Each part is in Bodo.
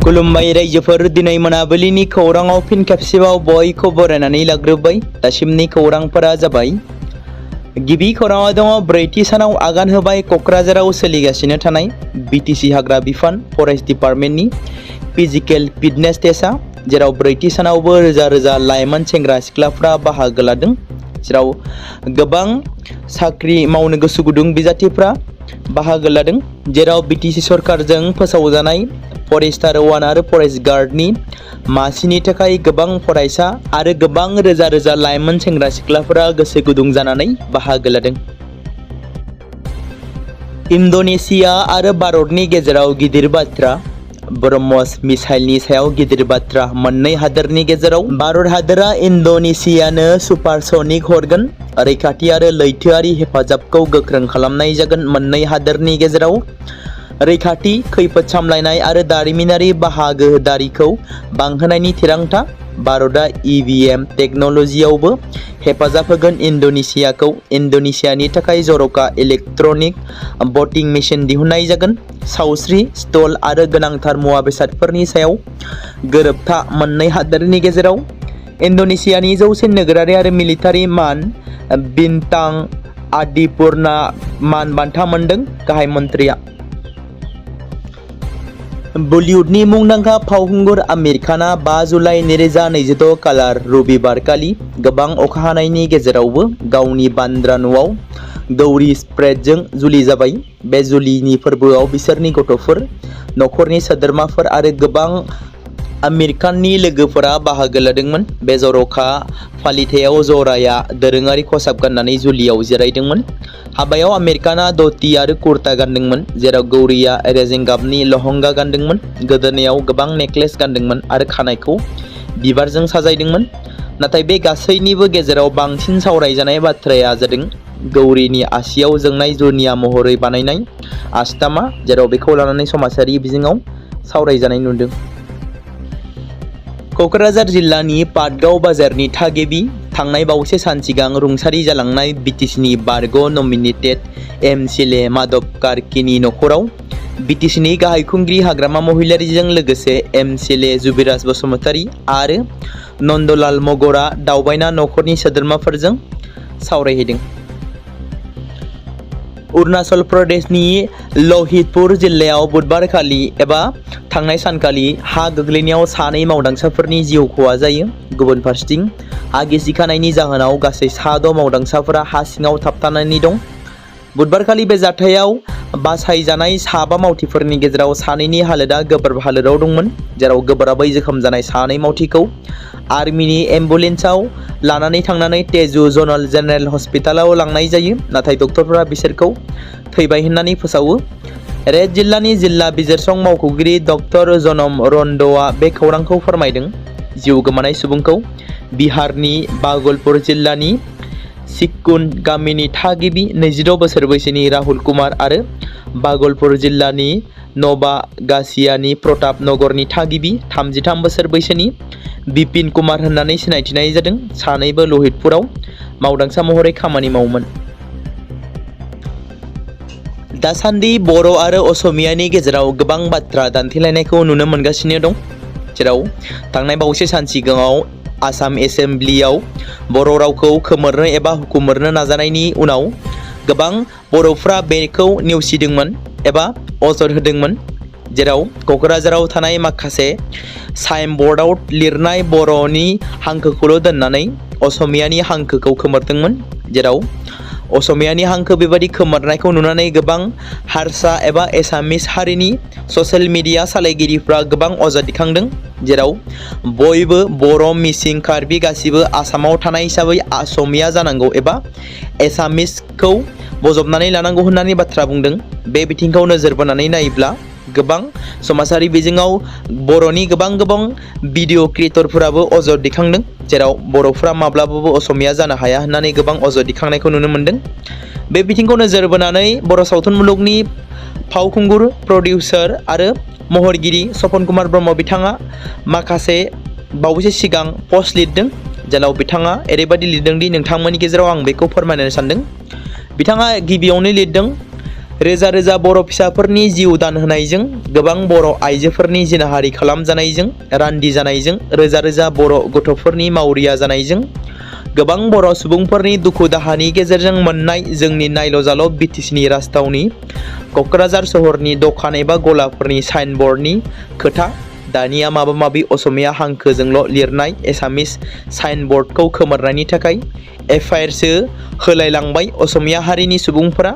खुलुमबाय रायजोफोर दिनै मोनाबिलिनि खौराङाव फिन खेबसेबाव बयखौ बरायनानै लाग्रोबाय। दासिमनि खौरांफोरा जाबाय। गिबि खौराङाव दङ ब्रैथि सानाव आगान होबाय क'क्राझाराव सोलिगासिनो थानाय बिटिसि हाग्रा बिफान फरेस्ट डिपार्टमेन्टनि फिजिकेल फिटनेस टेस्टआ, जेराव ब्रैथि सानावबो रोजा रोजा लाइमोन सेंग्रा सिख्लाफ्रा बाहागो लादों, जेराव गोबां साख्रि मावनो गोसो गुदुं बिजाथिफ्रा बाहागो लादों, जेराव बिटिसि सरकारजों फोसावजानाय फरेस्टार 1 आरो फरेस्ट गार्डनि मासिनि थाखाय गोबां फरायसा आरो गोबां रोजा रोजा लाइमोन सेंग्रा सिख्लाफोरा गोसो गुदुं जानानै बाहागो लादों। इन्ड'नेसिया आरो भारतनि गेजेराव गिदिर बाथ्रा। ब्रह्मस मिसाइलनि सायाव गिदिर बाथ्रा। मोननै हादोरनि गेजेराव भारत हादोरा इन्ड'नेसियानो सुपारसनिक हरगोन। रैखाथि आरो लैथोआरि हेफाजाबखौ गोख्रों खालामनाय जागोन। मोननै हादोरनि गेजेराव रैखाथि, खैफोद सामलायनाय आरो दारिमिनारि बाहागोदारिखौ बांहोनायनि थिरांथा। भारतआ EVM टेक्न'लजियावबो हेफाजाब होगोन इन्ड'नेसियाखौ। इन्ड'नेसियानि थाखाय जर'खा इलेक्ट्रनिक भटिं मेसिन दिहुननाय जागोन। सावस्रि, स्टल आरो गोनांथार मुवा बेसादफोरनि सायाव गोरोबथा। मोननै हादोरनि गेजेराव इन्ड'नेसियानि जौसिन नोगोरारि आरो मिलिटारि मान बिन्तां आदिपुर्ना मान बान्था मोनदों। गाहाय मन्थ्रिया बलिउडनि मुंदांखा फावखुंगुर आमिर खानआ 5 जुलाइ 2026 खालार रबिबारखालि गोबां अखा हानायनि गेजेरावबो गावनि बान्द्रा न'आव गौरी स्प्रेडजों जुलि जाबाय। बे जुलिनि फोरबोआव बिसोरनि गथ'फोर, नखरनि सोद्रोमाफोर आरो गोबां आमिर खाननि लोगोफोरा बाहागो लादोंमोन। बे जर'खा फालिथायाव जराया दोरोङारि खसाब गाननानै जुलियाव जिरायदोंमोन। हाबायाव आमिर खानआ धोती आरो कुर्ता गानदोंमोन, जेराव गौरीया रेजें गाबनि लहंगा गानदोंमोन, गोदोनायाव गोबां नेकलेस गानदोंमोन आरो खानाइखौ बिबारजों साजायदोंमोन। नाथाय बे गासैनिबो गेजेराव बांसिन सावरायजानाय बाथ्राया जादों गौरीनि आसियाव जोंनाय जुनिया महरै बानायनाय आस्थामा, जेराव बेखौ लानानै समाजारि बिजोङाव सावरायजानाय नुदों। क'क्राझार जिल्लानि पाटगाव बाजारनि थागिबि, थांनाय बावैसो सान सिगां रुंसारि जालांनाय बिटिसिनि बारग' नमिनेटेड MCLA माधव कार्कीनि नखराव बिटिसिनि गाहाय खुंग्रि हाग्रामा महिलारिजों लोगोसे MCLA जुबिराज बसुमतारी आरो नन्दलाल मगरा दावबायना नखरनि सोद्रोमाफोरजों सावरायहैदों। अरुणाचल प्रदेशनि लहितपुर जिल्लायाव बुधबारखालि एबा थांनाय सानखालि हा गोग्लैनायाव 2 मावदांसाफोरनि जिउ खहा जायो। गुबुन फारसेथिं हा गिसिखानायनि जाहोनाव गासै 6 मावदांसाफोरा हा सिङाव थाबथानानै दं। बुधबारखालि बे जाथायाव बासायजानाय 5 मावथिफोरनि गेजेराव 2नि हालोदा गोब्राब हालोदाव दंमोन, जेराव गोब्राबै जोखोम जानाय 2 मावथिखौ आर्मिनि एम्बुलेन्सआव लानानै थांनानै तेजु जनरल जेनेरेल हस्पिटालाव लांनाय जायो, नाथाय डक्टरफोरा बिसोरखौ थैबाय होननानै फोसावो। रेड जिल्लानि जिल्ला बिजिरसं मावख'गिरि डक्टर जनम रन्दआ बे खौरांखौ फोरमायदों। जिउ गोमानाय सुबुंखौ बिहारनि बागलपुर जिल्लानि सिक्कुन गामिनि थागिबि 26 बोसोर बैसोनि राहुल कुमार आरो बागलपुर जिल्लानि नबागासियानि प्रताप नगरनि थागिबि 33 बोसोर बैसोनि बिपिन कुमार होननानै सिनायथिनाय जादों। सानैबो लहितपुराव मावदांसा महरै खामानि मावोमोन। दासान्दि बर' आरो असमियानि गेजेराव गोबां बाथ्रा दान्थेलायनायखौ नुनो मोनगासिनो दं, जेराव थांनाय बावैसो सान सिगाङाव आसाम एसेम्ब्लियाव बर' रावखौ खोमोरनो एबा हुखुमोरनो नाजानायनि उनाव गोबां बर'फ्रा बेखौ नेवसिदोंमोन एबा अजद होदोंमोन, जेराव क'क्राझाराव थानाय माखासे साइनबर्डआव लिरनाय बर'नि हांखोखौल' दोननानै असमियानि हांखोखौ खोमोरदोंमोन, जेराव असमियानि हांखो बेबादि खोमोरनायखौ नुनानै गोबां हारसा एबा एसामिस हारिनि ससियेल मिडिया सालायगिरिफ्रा गोबां अजद दिखांदों, जेराव बयबो बर', मिसिं, कार्बि गासिबो आसामाव थानाय हिसाबै असमिया जानांगौ एबा एसामिसखौ बजबनानै लानांगौ होननानै बाथ्रा बुंदों। बे बिथिंखौ नोजोर बोनानै नायोब्ला गोबां समाजारि बिजोङाव बर'नि गोबां भिडिअ क्रिएटरफोराबो अजद दिखांदों, जेराव बर'फ्रा माब्लाबाबो असमिया जानो हाया होननानै गोबां अजद दिखांनायखौ नुनो मोनदों। बे बिथिंखौ नोजोर बोनानै बर' सावथुन मुलुगनि फावखुंगुर, प्रडिउसार आरो महरगिरि सपन कुमार ब्रह्म बिथाङा माखासे बावैसो सिगां पस्ट लिरदों, जेराव बिथाङा ओरैबायदि लिरदों दि नोंथांमोननि गेजेराव आं बेखौ फोरमायनो सानदों। बिथाङा गिबियावनो लिरदों, रोजा रोजा बर' फिसाफोरनि जिउ दान होनायजों गोबां बर' आइजोफोरनि जिनाहारि खालामजानायजों रान्दि जानायजों रोजा रोजा बर' गथ'फोरनि मावरिया जानायजों गोबां बर' सुबुंफोरनि दुखु दाहानि गेजेरजों मोननाय जोंनि नायल' जाल' बिटिसिनि राजथावनि क'क्राझार सहरनि दखान एबा गलाफोरनि साइनबर्डनि खोथा दानिया माबा माबि असमिया हांखोजोंल' लिरनाय एसामिस साइनबर्डखौ खोमोरनायनि थाखाय एफआइआरसो होलायलांबाय असमिया हारिनि सुबुंफोरा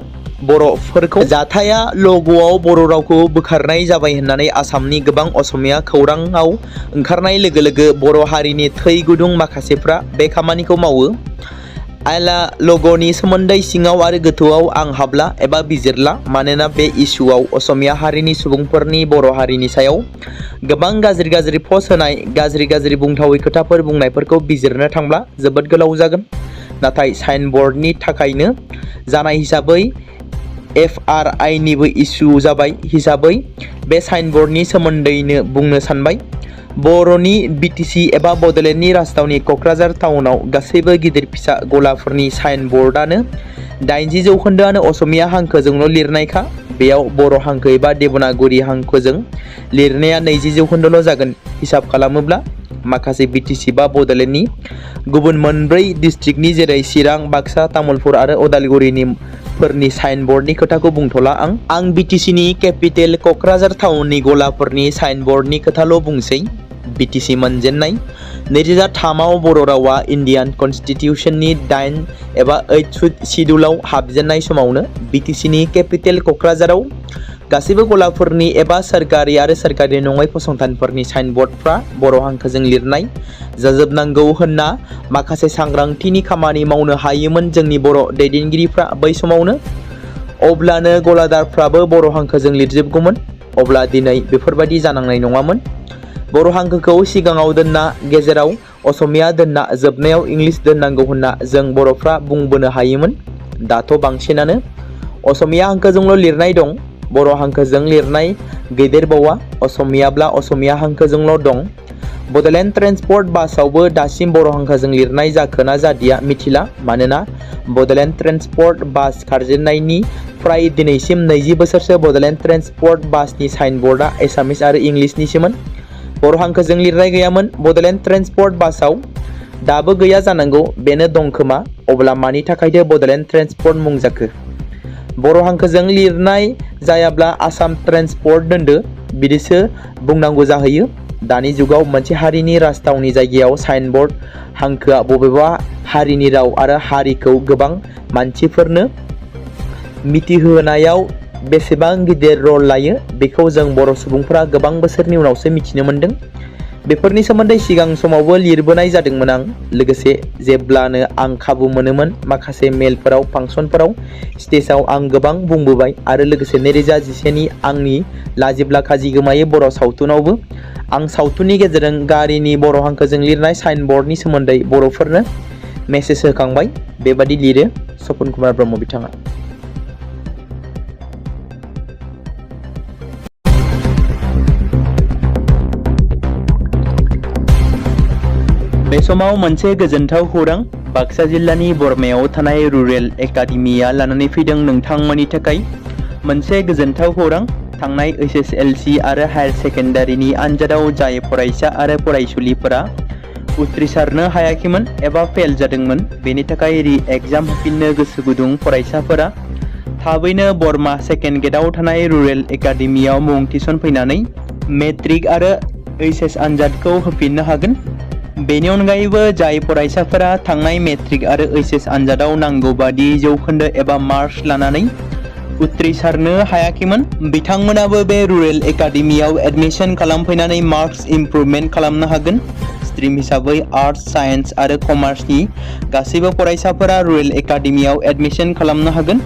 बर'फोरखौ जाथाया लग'आव बर' रावखौ बोखारनाय जाबाय होननानै आसामनि गोबां असमिया खौराङाव ओंखारनाय लोगो लोगो बर' हारिनि थै गुदुं माखासेफ्रा बे खामानिखौ मावो। आइला लग'नि सोमोन्दै सिङाव आरो गोथौआव आं हाबला एबा बिजिरला मानोना बे इस्युआव असमिया हारिनि सुबुंफोरनि बर' हारिनि सायाव गोबां गाज्रि गाज्रि पस्ट होनाय गाज्रि बुंथावै खोथाफोर बुंनायफोरखौ बिजिरनो थांब्ला जोबोद गोलाव जागोन। नाथाय साइनबर्डनि थाखायनो जानाय हिसाबै एफआरआइनिबो इस्यु जाबाय हिसाबै बे साइनबर्डनि सोमोन्दैनो बुंनो सानबाय। बर'नि बिटिसि एबा बड'लेण्डनि राजधानी क'क्राझार टाउनाव गासैबो गिदिर फिसा गलाफोरनि साइनबर्डआनो 80% असमिया हांखोजोंल' लिरनायखा। बेयाव बर' हांखो एबा देबनागरि हांखोजों लिरनाया 20% जागोन। हिसाब खालामोब्ला माखासे बिटिसि बा बड'लेण्डनि गुबुन मोनब्रै डिस्ट्रिक्टनि जेरै चिरां, बाक्सा, तामुलपुर आरो उदालगुरिनि फोरनि साइनबर्डनि खोथाखौ बुंथ'ला आं बिटिसिनि केपिटेल क'क्राझार टाउननि गलाफोरनि साइनबर्डनि खोथाल' बुंसै। बिटिसि मोनजेननाय 2003आव बर' रावा इन्डियान कन्स्टिटिउसननि 8 एबा 8 शिड्युलाव हाबजेननाय समावनो बिटिसिनि केपिटेल क'क्राझाराव गासैबो गलाफोरनि एबा सोरखारि आरो सोरखारि नङै फसंथानफोरनि साइनबर्डफ्रा बर' हांखोजों लिरनाय जाजोबनांगौ होनना माखासे सांग्रांथिनि खामानि मावनो हायोमोन जोंनि बर' दैदेनगिरिफ्रा बै समावनो। अब्लानो गलादारफ्राबो बर' हांखोजों लिरजोबगौमोन। अब्ला दिनै बेफोरबायदि जानांनाय नङामोन। बर' हांखोखौ सिगाङाव दोनना गेजेराव असमिया दोनना जोबनायाव इंलिस दोननांगौ होनना जों बर'फ्रा बुंबोनो हायोमोन। दाथ' बांसिनानो असमिया हांखोजोंल' लिरनाय दं। बर' हांखोजों लिरनाय गैदेरबावा असमियाब्ला असमिया हांखोजोंल' दं। बड'लेण्ड ट्रेन्सपर्ट बासआवबो दासिम बर' हांखोजों लिरनाय जाखोना जादिया मिथिला मानोना बड'लेण्ड ट्रेन्सपर्ट बास खारजेननायनि फ्राय दिनैसिम 20 बोसोरसो बड'लेण्ड ट्रेन्सपर्ट बासनि साइनबर्डआ एसामिस आरो इंलिसनिसोमोन। बर' हांखोजों लिरनाय गैयामोन बड'लेण्ड ट्रेन्सपर्ट बासआव। दाबो गैया जानांगौ बेनो दं खोमा। अब्ला मानि थाखायथो बड'लेण्ड ट्रेन्सपर्ट मुं जाखो? बर' हांखोजों लिरनाय जायाब्ला आसाम ट्रेन्सपर्ट दोनदो बिदिसो बुंनांगौ जाहैयो। दानि जुगाव मोनसे हारिनि राजथावनि जायगायाव साइनबर्ड हांखोआ बबेबा हारिनि राव आरो हारिखौ गोबां मानसिफोरनो मिथिहोनायाव बेसेबां गिदिर रल लायो बेखौ जों बर' सुबुंफोरा गोबां बोसोरनि उनावसो मिथिनो मोन्दों। बेफोरनि सोमोन्दै सिगां समावबो लिरबोनाय जादोंमोन आं। लोगोसे जेब्लानो आं खाबु मोनोमोन माखासे मेलफोराव फांसनफोराव स्टेजाव आं गोबां बुंबोबाय आरो लोगोसे 2011नि आंनि लाजिब्ला खाजि गोमायो बर' सावथुनावबो आं सावथुननि गेजेरजों गारिनि बर' हांखोजों लिरनाय साइनबर्डनि सोमोन्दै बर'फोरनो मेसेज होखांबाय। बेबादि लिरो सपन कुमार ब्रह्म बिथाङा। बे समाव मोनसे गोजोनथाव खौरां बाक्सा जिल्लानि बरमायाव थानाय रुरेल एकाडेमिया लानानै फैदों नोंथांमोननि थाखाय मोनसे गोजोनथाव खौरां। थांनाय एसएसएलसि आरो हायार सेकेन्डारिनि आनजादाव जाय फरायसा आरो फरायसुलिफोरा उथ्रिसारनो हायाखैमोन एबा फेल जादोंमोन बेनि थाखाय रि एग्जाम होफिननो गोसो गुदुं फरायसाफोरा थाबैनो बरमा सेकेन्ड गेटआव थानाय रुरेल एकाडेमियाव मुं थिसनफैनानै मेट्रिक आरो एचएस आनजादखौ होफिननो हागोन। बेनि अनगायैबो जाय फरायसाफोरा थांनाय मेट्रिक आरो एचएस आनजादाव नांगौ बादि जौखोन्दो एबा मार्क्स लानानै उथ्रिसारनो हायाखैमोन बिथांमोनाबो बे रुरेल एकाडेमियाव एडमिशन खालामफैनानै मार्क्स इमप्रुभमेन्ट खालामनो हागोन। स्ट्रिम हिसाबै आर्ट्स, साइन्स आरो कमार्सनि गासैबो फरायसाफोरा रुरेल एकाडेमियाव एडमिशन खालामनो हागोन।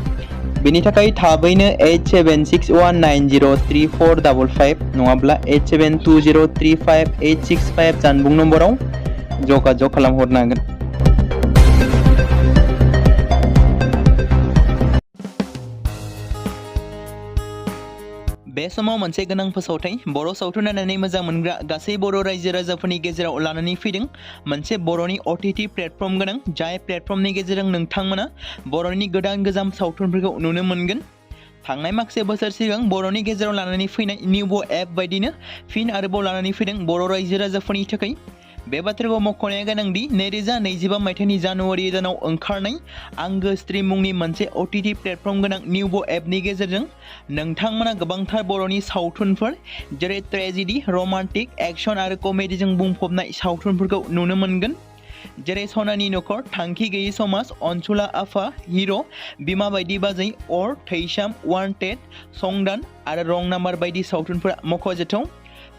बेनि थाखाय थाबैनो 8761903455 नङाब्ला 87203585 जानबुं नम्बराव जगाजग खालामहरनो हागोन। बे समाव मोनसे गोनां फोसावथाय बर' सावथुन नायनानै मोजां मोनग्रा गासै बर' रायजो राजाफोरनि गेजेराव लानानै फैदों मोनसे बर'नि OTT प्लेटफर्म गोनां जाय प्लेटफर्मनि गेजेरजों नोंथांमोना बर'नि गोदान गोजाम सावथुनफोरखौ नुनो मोनगोन। थांनाय माखासे बोसोर सिगां बर'नि गेजेराव लानानै फैनाय निउब' एप बायदिनो फिन आरोबाव लानानै फैदों बर' रायजो राजाफोरनि थाखाय। बे बाथ्राखौ मख'नाया गोनांदि 2025 मायथाइनि जानुवारि दानाव ओंखारनाय आंगो स्ट्रीम मुंनि मोनसे OTT प्लेटफर्म गोनां निउब' एपनि गेजेरजों नोंथांमोना गोबांथार बर'नि सावथुनफोर जेरै ट्रेजेडी, रमान्टिक, एक्शन आरो कमेडीजों बुंफबनाय सावथुनफोरखौ नुनो मोनगोन। जेरै सनानि नखर, थांखि गैयै समाज, अनसुला आफा, हिर', बिमा बायदि बाजै, अर, थैसाम, वान्टेड, संदान आरो रं नाम्बार बायदि सावथुनफोरा मख'जाथाव।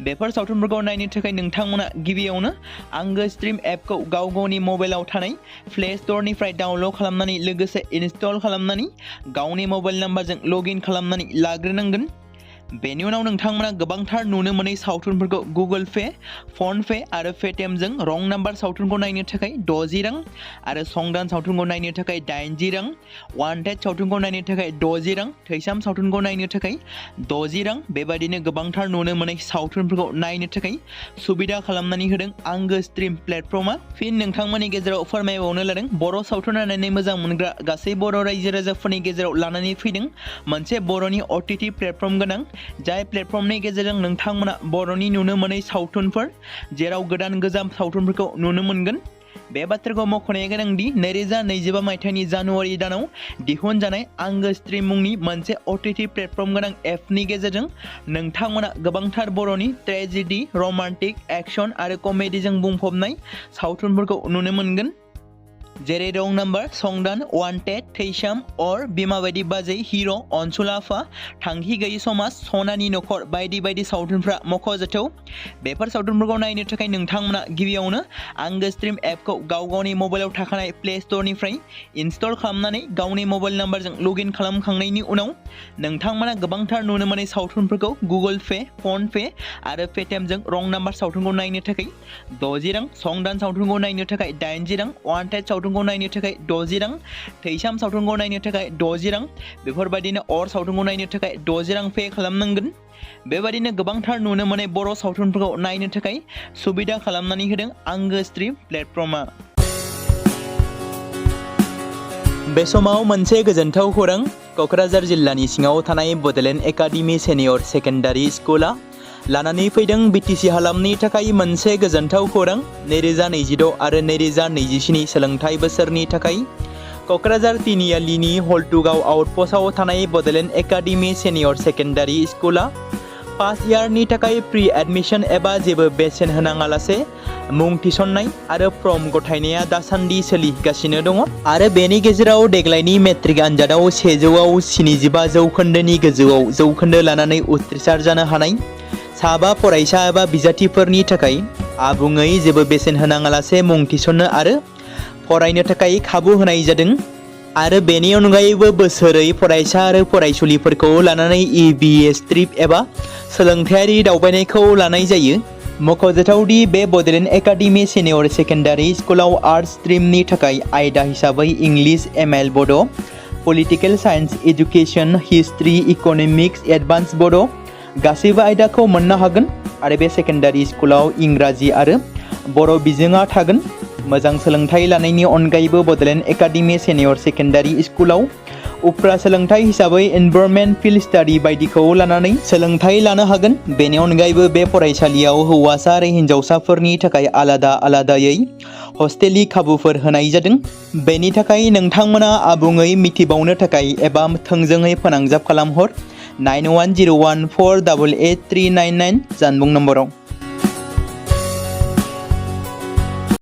बेफोर सावथुनफोरखौ नायनो थाखाय नोंथांमोना गिबियावनो आंगो स्ट्रीम एपखौ गाव गावनि मबाइलाव थानाय प्ले स्ट'रनिफ्राय डाउनल'ड खालामनानै लोगोसे इनस्टल खालामनानै गावनि मबाइल नाम्बारजों लगइन खालामनानै लाग्रोनांगोन। बेनि उनाव नोंथांमोना गोबांथार नुनो मोनै सावथुनफोरखौ गुगोल पे, फन पे आरो पेटिएमजों रं नाम्बार सावथुनखौ नायनो थाखाय 60 रां आरो संदान सावथुनखौ नायनो थाखाय 80 रां, वान्टेड सावथुनखौ नायनो थाखाय 60 रां, थैसाम सावथुनखौ नायनो थाखाय 60 रां बेबायदिनो गोबांथार नुनो मोनै सावथुनफोरखौ नायनो थाखाय सुबिदा खालामनानै होदों आंगो स्ट्रीम प्लेटफर्मा। फिन नोंथांमोननि गेजेराव फोरमायबावनो लादों बर' सावथुन नायनानै मोजां मोनग्रा गासै बर' रायजो राजाफोरनि गेजेराव लानानै फैदों मोनसे बर'नि OTT प्लेटफर्म गोनां जाय प्लेटफर्मनि गेजेरजों नोंथांमोना बर'नि नुनो मोनै सावथुनफोर जेराव गोदान गोजाम सावथुनफोरखौ नुनो मोनगोन। बे बाथ्राखौ मख'नाया गोनांदि 2025 मायथाइनि जानुवारि दानाव दिहुनजानाय आंगो स्ट्रीम मुंनि मोनसे OTT प्लेटफर्म गोनां एपनि गेजेरजों नोंथांमोना गोबांथार बर'नि ट्रेजेडी, रमान्टिक, एक्शन आरो कमेडीजों बुंफबनाय सावथुनफोरखौ नुनो मोनगोन। जेरै रं नाम्बार, संदान, वान्टेड, थैसाम, अर, बिमा बायदि बाजै, हिर', अनसुला आफा, थांखि गैयै समाज, सनानि नखर बायदि बायदि सावथुनफ्रा मख'जाथाव। बेफोर सावथुनफोरखौ नायनो थाखाय नोंथांमोना गिबियावनो आंगो स्ट्रीम एपखौ गाव गावनि मबाइलाव थाखानाय प्ले स्ट'रनिफ्राय इनस्टल खालामनानै गावनि मबाइल नाम्बारजों लगइन खालामखांनायनि उनाव नोंथांमोना गोबांथार नुनो मोनै सावथुनफोरखौ गुगोल पे, फन पे आरो पेटिएमजों रं नाम्बार सावथुनखौ नायनो थाखाय 60 रां, संदान सावथुनखौ नायनो थाखाय 80 रां, वान्टेड सावथुनखौ नायनो थाखाय 60 रां, थैसाम सावथुनखौ नायनो थाखाय 60 रां बेफोरबायदिनो अर सावथुनखौ नायनो थाखाय 60 रां पे खालामनांगोन। बेबायदिनो गोबांथार नुनो मोनै बर' सावथुनफोरखौ नायनो थाखाय सुबिदा खालामनानै होदों आंगो स्ट्रीम प्लेटफर्मा। बे समाव मोनसे गोजोनथाव खौरां, क'क्राझार जिल्लानि सिङाव थानाय बड'लेण्ड एकाडेमि सिनियर सेकेन्डारि स्कुला लानानै फैदों BTC हालामनि थाखाय मोनसे गोजोनथाव खौरां। 2026 आरो 2027 सोलोंथाइ बोसोरनि थाखाय क'क्राझार तिनिआलिनि हल्टुगाव आउटपस्टआव थानाय बड'लेण्ड एकाडेमि सिनियर सेकेन्डारि स्कुला फार्स्ट इयारनि थाखाय प्रि एडमिशन एबा जेबो बेसेन होनाङालासे मुं थिसननाय आरो फर्म गथायनाया दासान्दि सोलिगासिनो दङ आरो बेनि गेजेराव देग्लायनि मेट्रिक आनजादाव 100आव 75 जौखोन्दोनि गोजौआव जौखोन्दो लानानै उथ्रिसार जानो हानाय साबा फरायसा एबा बिजाथिफोरनि थाखाय आबुङै जेबो बेसेन होनाङालासे मुं थिसननो आरो फरायनो थाखाय खाबु होनाय जादों आरो बेनि अनगायैबो बोसोरै फरायसा आरो फरायसुलिफोरखौ लानानै EBS ट्रिप एबा सोलोंथायारि दावबायनायखौ लानाय जायो। मख'जाथावदि बे बड'लेण्ड एकाडेमि सिनियर सेकेन्डारि स्कुलाव आर्ट्स स्ट्रिमनि थाखाय आयदा हिसाबै इंलिश, ML बड', political science, education, history, economics, advance बड' गासैबो आयदाखौ मोननो हागोन आरो बे सेकेन्डारि स्कुलाव इंराजि आरो बर' बिजोङा थागोन। मोजां सोलोंथाइ लानायनि अनगायैबो बड'लेण्ड एकाडेमि सिनियर सेकेन्डारि स्कुलाव उफ्रा सोलोंथाइ हिसाबै एनभायरनमेन्ट, फिल्ड स्टाडि बायदिखौ लानानै सोलोंथाइ लानो हागोन। बेनि अनगायैबो बे फरायसालियाव हौवासा आरो हिन्जावसाफोरनि थाखाय आलादा आलादायै हस्टेलनि खाबुफोर होनाय जादों। बेनि थाखाय नोंथांमोना आबुङै मिथिबावनो थाखाय एबा थोंजोङै फोनांजाब खालामहर 9101488399 जानबुं नम्बराव।